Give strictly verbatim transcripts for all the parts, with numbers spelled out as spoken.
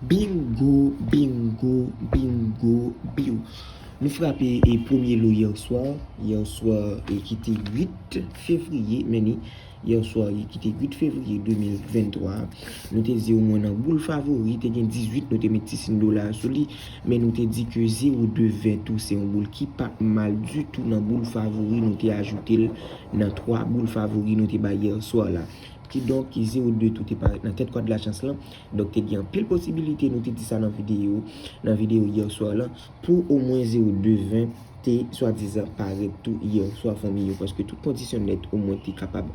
Bingo, bingo, bingo, bingo. Nou frape e premye lo yè swa. Yè swa e ki te uit fevriye, men ni yè swa e ki te uit fevriye de mil venntwa. Nou te di omwen nan boul favori, te gen dizuit, nou te met ti siy dola sou li, men nou te di ke zewo de ven tou se yon boul ki pa mal ditou nan boul favori, nou te ajoute l nan twa boul favori nou te bay yè swa la. Kidonk, zewo de tou te parèt nan tèt kwad lachans lan. Donk, te gen anpil posibilite, nou te di sa nan videyo, nan videyo yè swa lan, pou omwen zewo de ven te swadizan parèt tou yè swa fanmi yo, paske tout kondisyon nèt omwen te kapab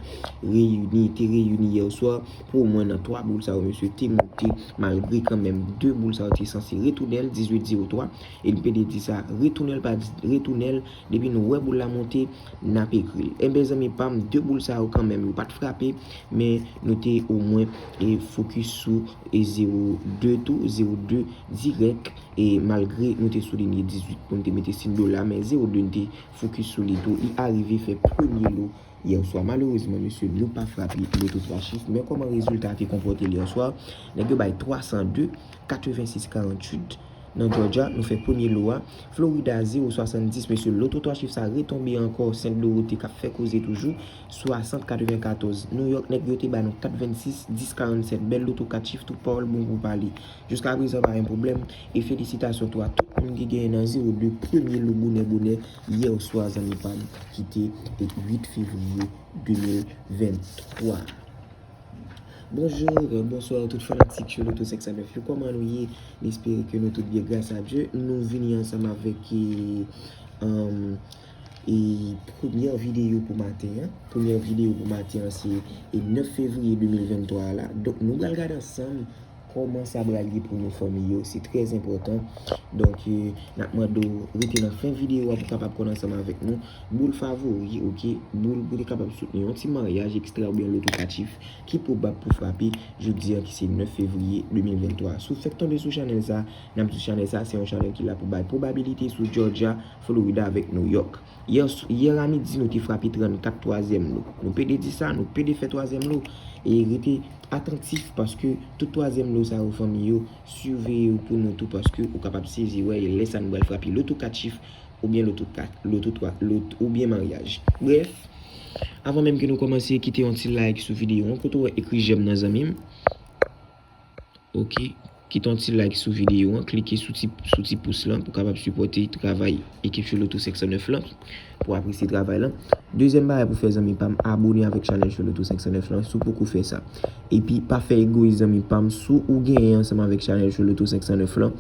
reyini, te reyini yè swa, pou omwen nan twa boul sa yo, mesye, te monte, malgre kanmenm de boul sa yo te sanse retounen l, dizuit zewo twa, e n pede di sa, retounen l pa retounen l, depi nou wè boul la monte, n ap ekri l. Enben, zanmi pa m, de boul sa yo kanmenm, yo pa t frape, men nou te omwen e fokis sou e zewo de tou, zewo de dirèk, e malgre nou te soulinye dizuit pou n te mete siy dola, men zewo de n te fokis sou li tou, li arive fè premye lo yè swa. Malerezman, mesye, nou pa frape loto twa chif, men kòman rezilta a te konpòte l yè swa, nèg yo bay twa san de, katrevensis karantuit, nan Georgia, nou fè premye lo a. Florida, zewo swasanndis, mesye, loto twa chif sa retonbe ankò, Sent Dorote k ap fè koze toujou, swasant katrevenkatòz. New York, nèg yo te ba nou katrevensis, dis karannsèt, bèl loto kat chif, tout pawòl bon pou pale. Jiskaprezan, pa gen pwoblèm, e felisitasyon tou a tout moun ki genyen nan zewo de premye lo bonè bonè yè swa, zanmi pa m, ki te uit fevriye de mil venntwa. Bonjou, bonswa tout fanatik Show Loto senk san nèf yo. Kòman nou ye? M espere ke nou tout byen, gras a Dye. Nou vini ansanm avèk, e, um, e, premyè videyo pou maten an. Premyè videyo pou maten an, se, e, nèf fevriye de mil venntwa la. Donk, nou pral gade ansanm kòman sa pral ye pou nou fanmi yo. Se trè enpòtan. Donk, e, n ap mande w rete nan fen videyo a pou w kapab konn ansanm avèk nou. Boul favori, oke? Boul pou te kapab soutni yon ti maryaj ekstra oubyen loto kat chif ki pwobab pou frape jodi a ki se nèf fevriye de mil venntwa. Si w fèk tonbe sou chanèl sa, n ap di w chanèl sa se yon chanèl ki la pou bay pwobabilite sou Georgia, Florida avèk New York. Yè, yè a midi, nou te frape trannkat twazyèm lo. Nou pede di sa, nou pede fè twazyèm lo. E rete atantif paske tout twazyèm lo sa yo, fanmi yo, siveye yo pou nou tou paske ou kapab sezi wè e lè sa nou pral frape loto kat chif oubyen loto kat, loto twa, loto, oubyen maryaj. Brèf, avan menm ke nou kòmanse, kite yon ti like sou videyo an. Kote w wè ekri j'aime nan, zanmi m? Oke. Kite yon ti like sou videyo an, klike sou ti, sou ti pous lan pou kapab sipòte travay ekip Show Loto senk san nèf lan, pou apresye travay lan. Dezyèm bagay pou fè, zanmi pa m, abone avèk chanèl Show Loto senk san nèf lan, si w poko fè sa. Epi, pa fè egoyis, zanmi pa m, si w genyen ansanm avèk chanèl Show Loto senk san nèf lan,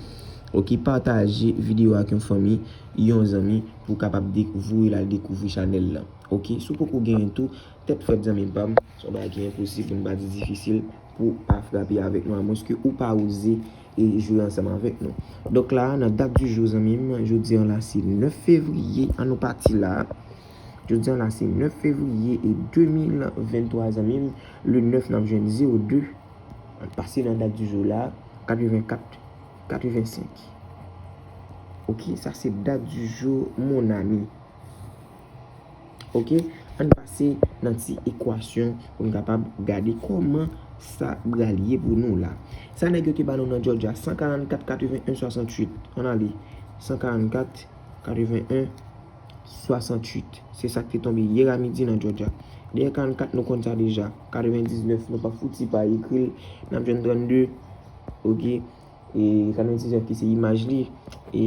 oke, pataje videyo ak yon fanmi, yon zanmi, pou kapab dek-, voye l al dekouvri chanèl lan. Oke, si w poko genyen tou, tèt frèt, zanmi pa m, se yon bagay ki enposib, pou n pa di difisil, pou w pa frape avèk nou, amwenske ou pa oze e jwe ansanm avèk nou. Donk la, nan dat di jou, zanmi m, jodi an la, se nèf fevriye, an nou pati la. Jodi an la, se nèf fevriye e de mil venntwa, zanmi m. Le nèf, n ap jwenn zewo de. Pase nan dat di jou la, katrevenkat, katrevensenk. Oke, sa se dat di jou, mon ami. Oke, ann pase nan ti ekwasyon pou n kapab gade kòman sa pral ye pou nou la. Sa nèg yo te ba nou nan Georgia, san karannkat katreven en swasanntuit. Ann ale, san karannkat katreven en swasanntuit. Se sa k te tonbe yè a midi nan Georgia. Dèyè karannkat, nou konn sa deja. Katrevendiznèf, nou pa fouti pa ekri l. N ap jwenn trannde. Oke. E katrevendiznèf ki se imaj li. E,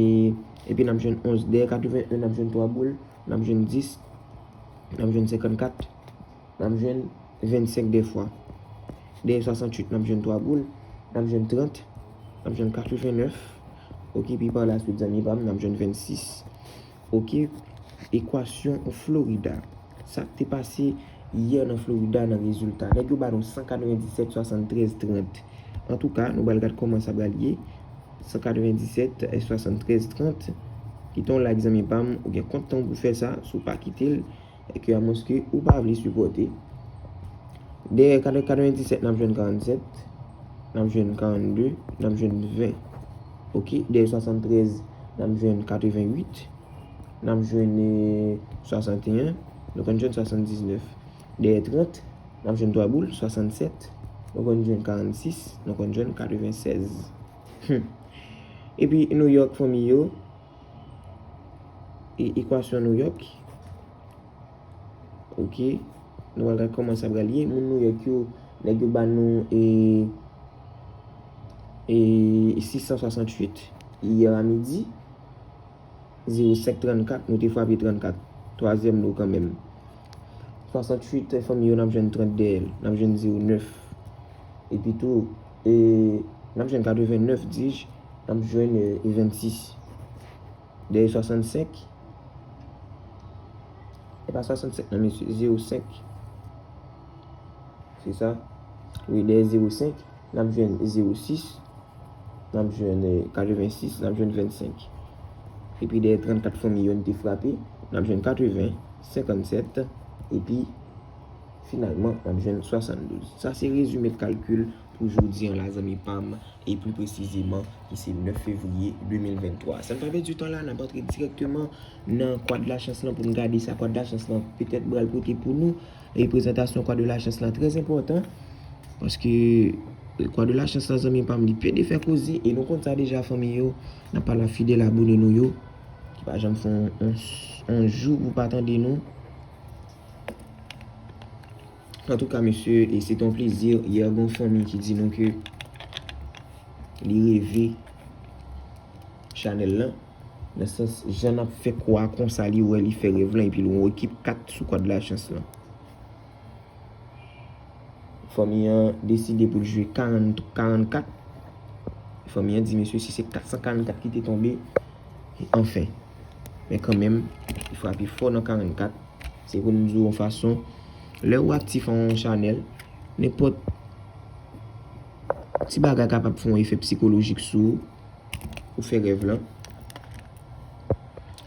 epi n ap jwenn onz. Dèyè katreven en, n ap jwenn twa boul. N ap jwenn dis. N ap jwenn senkannkat. N ap jwenn vennsenk dèfwa. Dèyè swasanntuit, n ap jwenn twa boul. N ap jwenn trant. N ap jwenn katrevennèf. Oke, pi pa la swit, zanmi pa m, n ap jwenn vennsis. Oke, ekwasyon Florida. Sa k te pase yè nan Florida nan rezilta. Nèg yo ba nou san katrevendiset swasanntrez trant. Antouka, nou pral gad kòman sa pral ye. San katrevendiset swasanntrez trant. Kite yon like, zanmi pa m, ou gen kont tan pou fè sa, si w pa kite l, e ke amwenske ou pa vle sipòte. Dèyè katrevendiset, n ap jwenn karannset, n ap jwenn karannde, n ap jwenn ven. Oke, dèyè swasanntrez, n ap jwenn katrevenuit, n ap jwenn, eh, swasanteyen, nou konn jwenn swasanndiznèf. Dèyè trant, n ap jwenn twa boul, swasannset, nou konn jwenn karannsis, nou konn jwenn katrevensèz. Hmm. Epi New York, fanmi yo. E, ekwasyon New York. Ok. Nou pral gade kòman sa pral ye. Moun New York yo, nèg yo ba nou e, e sis san swasanntuit yè a midi. Zewo senk trannkat, nou te frape trannkat. Twazyèm lo kanmenm. Swasanntuit, fanmi yo, n ap jwenn trant dèyè l. N ap jwenn zewo nèf. Epi tou, e, n ap jwenn katrevennèf, di j, n ap jwenn, e, vennsis. Dèyè swasannsenk. E pa swasannsenk, non, mesye, zewo senk. Se sa. Wi, dèyè zewo senk, n ap jwenn zewo sis. N ap jwenn, eh, katrevensis, n ap jwenn vennsenk. Epi dèyè trannkat fanmi yo n te frape, n ap jwenn katreven, senkannsèt, epi finalman, n ap jwenn swasanndouz. Sa se rezime kalkil pou jodi an la, zanmi pa m, e pli presizeman, ki se nèf fevriye de mil venntwa. San n pa pèdi tan la, n ap antre dirèkteman nan kwa de lachans lan pou n gade sa kwa de lachans lan petèt pral pote pou nou. E prezantasyon kwa de lachans lan trè enpòtan. Paske, e, kwa de lachans lan, zanmi pa m, li pede fè koze. E nou konn sa deja, fanmi yo. N ap pale a fidèl abone nou yo. Ki pa janm fè yon, yon, yon jou pou pa tande nou. Antouka, mesye, e se te yon plezi. Yè, gen yon fanmi ki di nou ke li reve chanèl lan. Nan sans, jan n ap fè kwa konsa, li wè, li fè rèv lan, epi l wè yon ekip kat sou kwa de lachans lan. Fanmi an deside pou l jwe karant, karannkat. Fanmi an di, mesye, si se kat san karannkat ki te tonbe, anfen. Men kanmenm, li frape fò nan karannkat. Se pou nou di w yon fason, lè ou aktif an yon chanèl, nenpòt ti bagay kapab fè yon efè sikolojik sou ou. Ou fè rèv lan.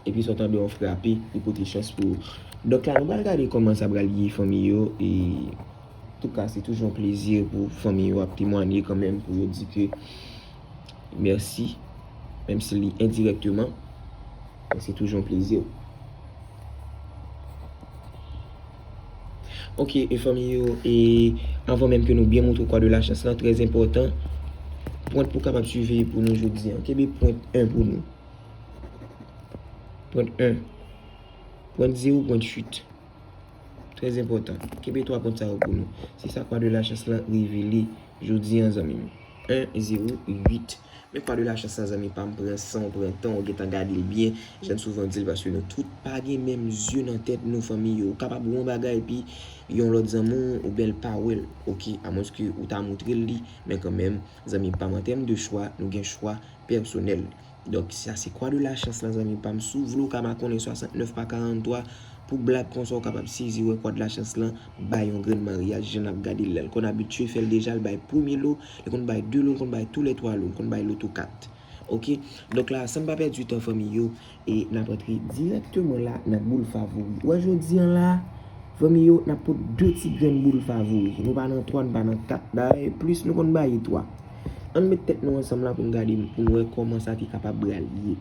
Epi sa w tande yon frape, li pote chans pou ou. Donk la, nou pral gade kòman sa pral ye, fanmi yo. E touka, se toujou yon plezi pou fanmi yo ap temwanye kanmenm, pou yo di ke mèsi, menm si li endirèkteman. Men se toujou yon plezi. Ok, e fanmi yo, e anvan menm ke nou byen montre kwa de lachans lan, trè enpòtan, pwent pou kapab siveye pou nou jodi an. Kenbe pwent en pou nou. Pwent en. Pwent zewo, pwent uit. Trè enpòtan. Kenbe twa pwent sa yo pou nou. Se sa kwa de lachans lan revele jodi an, zanmi m. En, zewo, uit. Men kwa de lachans lan, zanmi pa m, pran san w, pran tan w, gentan gade l byen. Jan n souvan di l, paske nou tout pa gen menm zye nan tèt nou, fanmi yo. Ou kapab wè yon bagay, epi yon lòt zanmi w, oubyen l pa wè l. Ok, amwenske ou ta montre l li, men kanmenm, zanmi pa m, an tèm de chwa, nou gen chwa pèsonèl. Donk, sa se kwa de lachans lan, zanmi pa m. Si w vle, ou ka makonnen swasantnèf pa karanntwa. Pou blag konsa, ou kapab sezi wè kwa de lachans lan bay yon grenn maryaj, jan n ap gade l la. L konn abitye fè l deja, l bay premye lo, li konn bay de lo, l konn bay toulètwa lo, l konn bay loto kat. Ok? Donk la, san n pa pèdi tan, fanmi yo, e n ap antre dirèkteman la nan boul favori. Ou wè jodi an la, fanmi yo, n ap pot de ti grenn boul favori. Nou pa nan twa, nou pa nan kat. Dayè, plis nou konn bay twa. Ann met tèt nou ansanm la pou n gade, pou n wè kòman sa te kapab pral ye.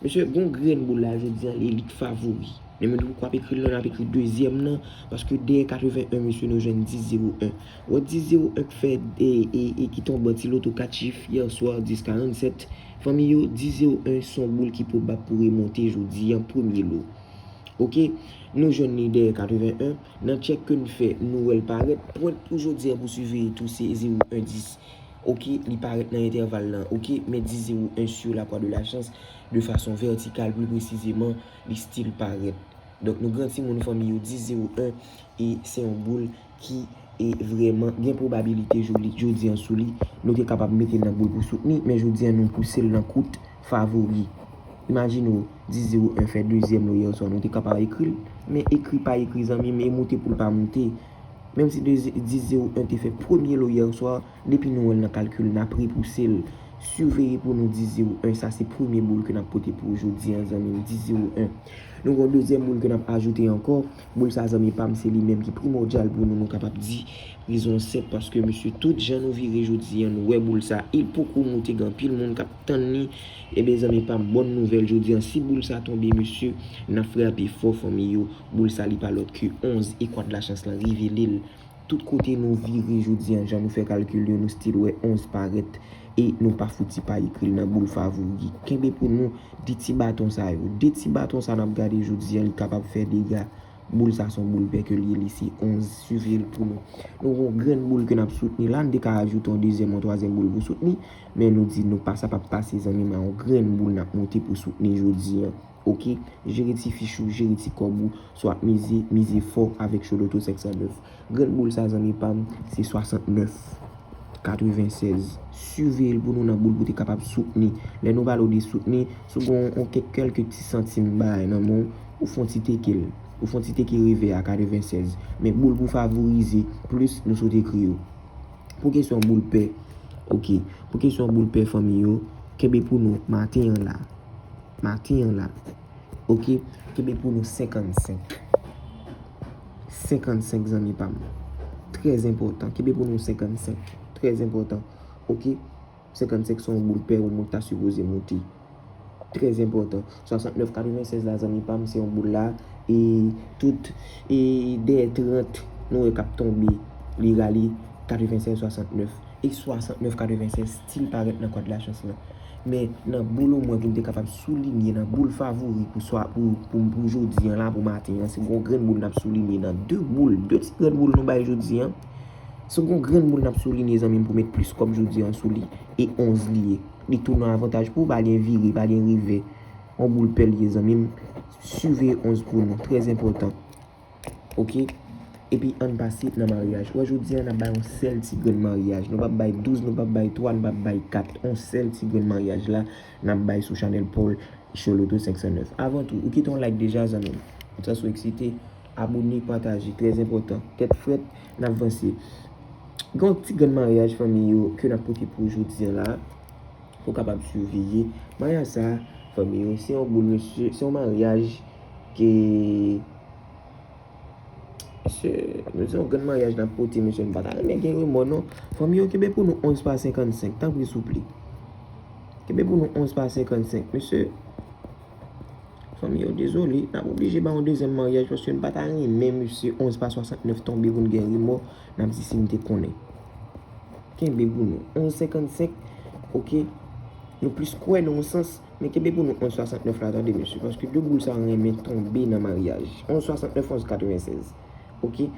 Mesye, gon grenn boul la jodi an, li elit favori. Men mwen di w, w ap ekri l lan, n ap ekri dezyèm nan, paske dèyè katreven en, mesye, nou jwenn dis zewo en. Wè dis zewo en k fè, e, e, e ki tonbe an ti loto kat chif yè swa, dis karannsèt. Fanmi yo, dis zewo en se yon boul ki pwobab pou remonte jodi an premye lo. Ok, nou jwenn li dèyè katreven en. Nan tchèk ke n fè, nou wè l parèt. Pwent pou jodi an pou siveye tou se zewo en dis. Ok, li parèt nan entèval lan. Ok, men dis zewo en sou la kwa de lachans de fason vètikal, pli presizeman, li still parèt. Donk, nou gran timoun fanmi yo, dis zewo en, e se yon boul ki, e vrèman gen pwobabilite joli, jodi an sou li. Nou te kapab mete l nan boul pou soutni, men jodi an nou pouse l nan kout favori. Imajine w, dis zewo en fè dezyèm lo yè swa, nou te kapab ekri l. Men ekri pa ekri, zanmi m, e moute pou l pa moute. Menm si de, dis zewo en te fè premye lo yè swa, depi nou wè l nan kalkil, n ap repouse l. Siveye pou nou dis zewo en, sa se premye boul ke n ap pote pou ou jodi an, zanmi m, dis zewo en. Nou gen yon dezyèm boul ke n ap ajoute ankò. Boul sa, zanmi pa m, se li menm ki primòdyal pou nou, nou kapab di. Rezon senp, paske, mesye, tout jan nou vire jodi an, nou wè boul sa, li poko moute, gen anpil moun k ap tann li. Ebyen, zanmi pa m, bòn nouvèl jodi an, si boul sa tonbe, mesye, n ap frape fò, fanmi yo. Boul sa, li pa lòt ke onz, e kwa de lachans lan revele l. Tout kote nou vire jodi an, jan nou fè kalkil yo, nou still wè onz parèt. E nou pa fouti pa ekri l nan boul favori. Kenbe pou nou de ti baton sa yo. De ti baton sa n ap gade jodi a, li kapab fè dega. Boul sa se yon boul pè ke l ye, li se onz. Siveye l pou nou. Nou gen yon grenn boul ke n ap soutni la, n te ka ajoute yon dezyèm, yon twazyèm boul pou soutni, men nou di nou pa sa p ap pase, zanmi m, yon grenn boul n ap monte pou soutni jodi a. Oke, jere ti fich ou, jere ti kòb ou, swa mize, mize fò avèk Choloto senk san nèf. Grenn boul sa, zanmi pa m, se swasantnèf katrevensèz. Siveye l pou nou nan boul pou te kapab soutni. Lè nou pale w de soutni, si w gen yon kèk, kèlke ti santim bay nan men w, ou fè yon ti teke l. Ou fè yon ti teke rive a katrevensèz. Men boul pou favorize plis, nou sot ekri yo. Pou kesyon boul pè, oke. Pou kesyon boul pè, fanmi yo, kenbe pou nou maten an la. Maten an la. Oke, kenbe pou nou senkannsenk. Senkannsenk, zanmi pa m. Trè enpòtan. Kenbe pou nou senkannsenk. Trè enpòtan. Oke, senkannsenk se yon boul pè, yon moun ta sipoze monte. Trè enpòtan. Swasantnèf katrevensèz la, zanmi pa m, se yon boul la. E tout, e dèyè trant, nou wè k ap tonbe. Li rale katrevensèz swasantnèf. E swasantnèf katrevensèz still parèt nan kòd lachans lan. Men nan boul omwen pou m te kapab soulinye, nan boul favori pou swa, pou, pou, pou jodi an la, pou maten an, se yon grenn boul n ap soulinye nan de boul, de ti grenn boul nou bay jodi an. Se yon grenn boul n ap soulinye, zanmi m, pou met plis kòb jodi an sou li. E onz li ye. Li tou nan avantaj pou w, pa gen vire, pa gen revè. Yon boul pè l ye, zanmi m. Siveye onz pou nou, trè enpòtan. Oke? Epi ann pase nan maryaj. Wè, jodi a, n ap bay yon sèl ti grenn maryaj. Nou p ap bay douz, nou p ap bay twa, nou p ap bay kat. Yon sèl ti grenn maryaj la, n ap bay sou chanèl Paul Choloto senk san nèf. Avan tou, ou kite yon like deja, zanmi m. Sa sou eksite, abone, pataje, trè enpòtan. Tèt frèt, n ap vanse. Gen yon ti grenn maryaj, fanmi yo, ke n ap pote pou jodi a la, pou w kapab siveye. Maryaj sa, fanmi yo, se yon boul, mesye, se yon maryaj ke Mesye, nou se yon grenn maryaj n ap pote, mesye, m pa ta renmen gen remò, non. Fanmi yo, kenbe pou nou onz pa senkannsenk, tanpri, souple. Kenbe pou nou onz pa senkannsenk, mesye. Fanmi yo, dezole, n ap oblije ba yon dezyèm maryaj, paske m pa ta renmen, mesye, onz pa swasantnèf tonbe pou n gen remò, n ap di si n te konnen. Kenbe pou nou. Onz senkannsenk, oke. Nou plis kwè nan yon sans, men kenbe pou nou onz swasantnèf la, tande, mesye, paske de boul sa renmen tonbe nan maryaj. Onz swasantnèf, onz katrevensèz. Oke?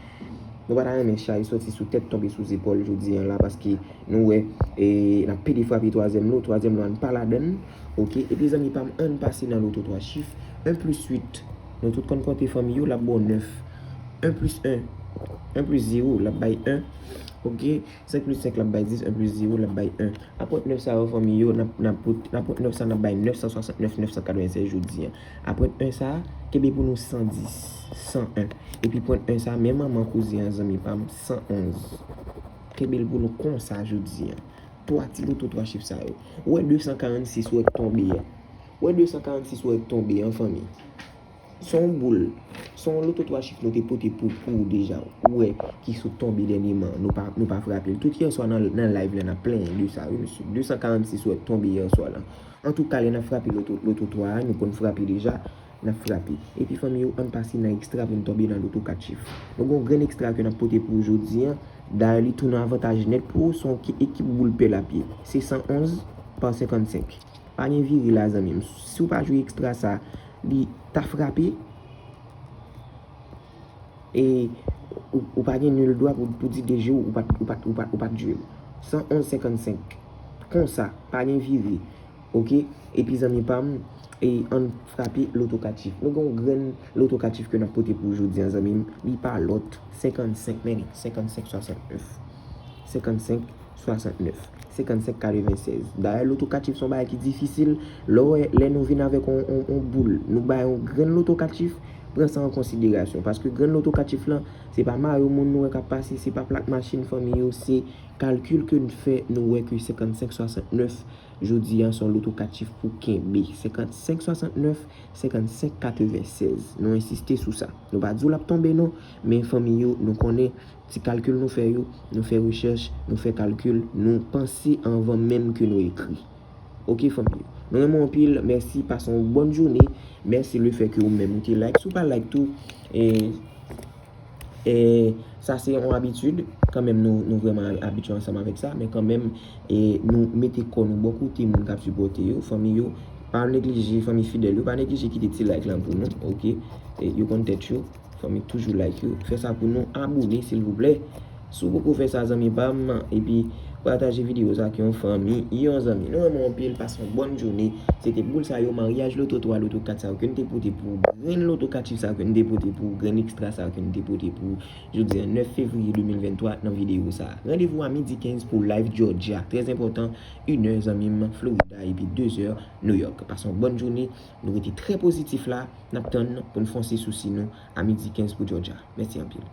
Nou pa ta renmen chay soti sou tèt, tonbe sou zepòl jodi a la, paske nou wè, e, n ap pede frape twazyèm lo, twazyèm lo a n pa ladann. Oke? Epi, zanmi pa m, ann pase nan loto twa chif. En plis uit. Nou tout konn konte, fanmi yo, l ap ba w nèf. En plis en. En plis zewo, l ap bay en. Oke? Senk plis senk, l ap bay dis, en plis zewo, l ap bay en. Apre nèf sa yo, fanmi yo, n ap, n ap pot-, n ap pot nèf sa, n ap bay nèf san swasantnèf, nèf san katrevensèz jodi a. Apre en sa, kenbe pou nou san dis, san en. Epi pwen en sa, men manman koze an, zanmi pa m, san onz. Kenbe l pou nou konsa jodi a. Twa ti loto twa chif sa yo. Ou wè de san karannsis wè k tonbe a. Ou wè de san karannsis wè k tonbe an, fanmi. Se yon boul. Se yon loto twa chif nou te pote pou, pou ou deja. Ou wè ki sot tonbe dènyèman. Nou pa, nou pa frape l. Tout yè swa nan, nan live la, n ap plenyen de sa, wi, mesye. De san karannsis wè tonbe yè swa la. Antouka, lè n ap frape loto, loto twa a, nou konn frape deja, n ap frape. Epi, fanmi yo, ann pase nan ekstra pou n tonbe nan loto kat chif. Nou gen yon grenn ekstra ke n ap pote pou ou jodi a. Dayè, li tou nan avantaj nèt pou ou, se yon ki-, ekip boul pè l ap ye. Se san onz pa senkannsenk. Pa gen vire la, zanmi m. Si w pa jwe ekstra sa, li ta frape. E ou, ou pa gen nil dwa pou, pou di de je w, ou pa t, ou pa t, ou pa t, ou pa t jwe l. San onz senkannsenk. Konsa, pa gen vire. Oke? Epi, zanmi pa m, e ann frape loto kat chif. Nou gen yon grenn loto kat chif ke n ap pote pou ou jodi a, zanmi m. Li pa lòt, senkannsenk, men li, senkannsenk swasantnèf. Senkannsenk swasantnèf, senkannsenk katrevensèz. Dayè, loto kat chif se yon bagay ki difisil. Lè w wè, lè nou vin avèk yon, yon, yon boul, nou bay yon grenn loto kat chif, pran sa an konsiderasyon. Paske grenn loto kat chif lan, se pa mayo moun nou wè k ap pase, se pa plak machin, fanmi yo, se kalkil ke n fè, nou wè ke senkannsenk swasantnèf, jodi a, se yon loto kat chif pou kenbe. Senkannsenk swasantnèf, senkannsenk katrevensèz. Nou ensiste sou sa. Nou pa di w l ap tonbe, non, men fanmi yo, nou konnen ti kalkil nou fè yo, nou fè rechèch, nou fè kalkil, nou panse anvan menm ke nou ekri. Oke, fanmi yo. Nou renmen w anpil, mèsi, pase yon bòn jounen. Mèsi lefètke ou menm ou te like. Si w pa like tou, e, e, sa se yon abitid. kanmenm nou, nou vrèman abitye ansanm avèk sa, men kanmenm, e, nou mete kò nou bò kote moun k ap sipòte yo, fanmi yo, pa neglije, fanmi fidèl yo, pa neglije kite ti like lan pou nou, oke? E, yo konn tèt yo, fanmi toujou like yo, fè sa pou nou, abone silvouplè. Si w poko fè sa, zanmi pa m, epi pataje videyo sa ak yon fanmi, yon zanmi. Nou renmen w anpil, pase yon bòn jounen. Se te boul sa yo, maryaj loto twa, loto kat sa yo ke n te pote pou ou, grenn loto kat chif sa yo ke n te pote pou ou, grenn ekstra sa yo ke n te pote pou ou. Jodi a nèf fevriye de mil venntwa nan videyo sa. Randevou a midi kenz pou live Georgia. Trè enpòtan, inè zanmi m Florida epi dezè New York. Pase yon bòn jounen, nou rete trè pozitif la, n ap tann pou n fonse sou si nou a midi kenz pou Georgia. Mèsi anpil.